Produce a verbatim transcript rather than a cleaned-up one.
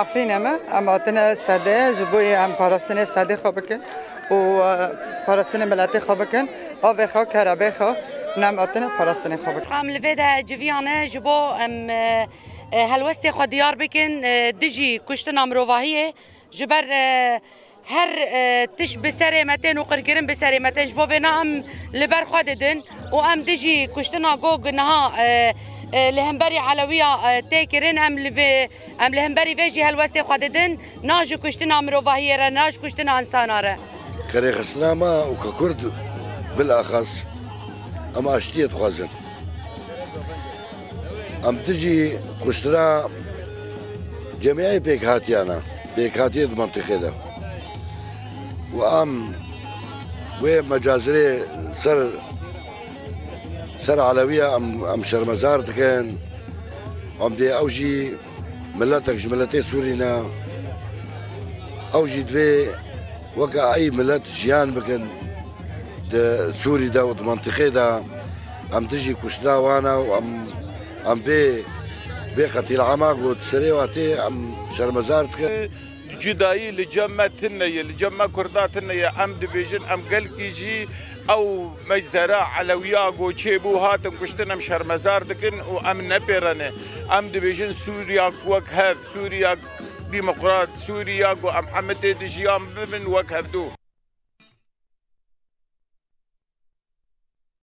Efrînê me, em hatine sedê ji bo em parastinê sedê xwe bikin û, e, parastinê miletê xwe bikin, avê xwe, kerabê xwe, em hatine parastinê xwe bikin. Em li vê de civiyane ji bo em, e, e, helwestê xwe diyar bikin, e, dijî kuştina mirovahiyê, ji ber, e, her, e, tişt bi serê me tên û qirkirin bi serê me tên. Ji bo vêna em li ber xwe didin û em dijî kuştina ku niha, e, e, li hemberî Elewiya, e, tê kirin, em li vê, em li hemberî vê jî helwestê xwe didin, na ji kuştina mirovahiyê re, na ji kuştina insana re. Kerê xistina me û ke Kurd bilaxas em aştiyê dixwazin. Em dijî kuştina cemiyayê pêkhatiyana, pêkhatiyê di mentiqê de. Û em wê mecazirê ser, ser Elewiya em, em şermezar dikin. Em dê ew jî miletek ji miletê Sûrî ne. Ew jî divê weke ey milet jiyan bikin di Sûrî de û di mentiqê de. Em dijî kuştina wan e û em, em vê, vê qetlîama ku di serê wa tê em şermezar dikin. Cudayî li cem me tune ye, li cem me Kurda tune ye. Em dibêjin, em gelkî jî ew meczera Elewiya ku çêbû, hatin kuştin, em şermezar dikin û em nepêrene. Em dibêjin Sûriya wek hev, Sûriya demokrat, Sûriya ku em heme tê de jiyan bibin wek hevdû.